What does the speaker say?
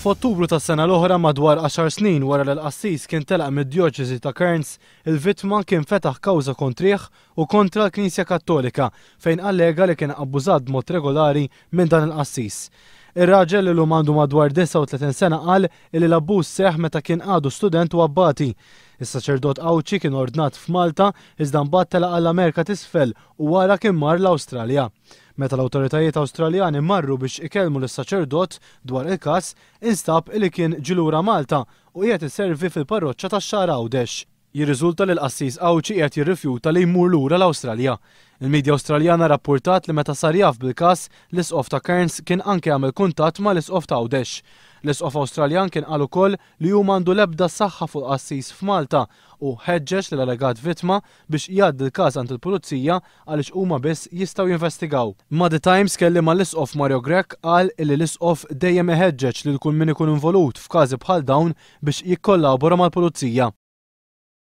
F'Ottubru tas-sena l-oħra, madwar għaxar snin wara li l-qassis kien telaq mid-Djoċesi ta' Cairns, il-vittma kien fetaħ kawża kontrih u kontra l-Knisja Kattolika fejn allega li kien abbużat b'mod regolari minn dan il-qassis. Ir-raġel li llum għandu madwar 39 sena qal illi l-abbuż seħħ meta kien għadu student u abbati. Is-saċerdot Għawdxi kien ordnat f'Malta iżda mbagħad telaq għall-Amerika t'Isfel u wara kien mar l-Awstralja. Meta l-awtoritajiet Awstraljani marru biex ikellmu lis-saċerdot dwar il-każ, instab li kien ġie lura Malta u qiegħed iservi fil-parroċċa tax-Xagħra Għawdex. Jirriżulta li l-qassis Għawdxi qiegħed jirrifjuta li jmur lura l-Awstralja. Il-media Awstraljana rappurtat li meta sar jaf bil-każ, l-Isqof ta' Cairns kien anke għamel kuntatt mal-Isqof ta' Għawdex. L-Isqof Awstraljan kien qal ukoll li hu m'għandu l-ebda saħħa fuq l-qassis f'Malta u ħeġġeġ lill-allegat vittma biex jgħaddi l-każ għand il-Pulizija għaliex huma biss jistgħu jinvestigaw. Ma' The Times kelliem mal-Isqof Mario Grech qal illi l-Isqof dejjem iħeġġeġ lil kull min ikun involut f'każi bħal dawn biex jikkollabora mal-Pulizija.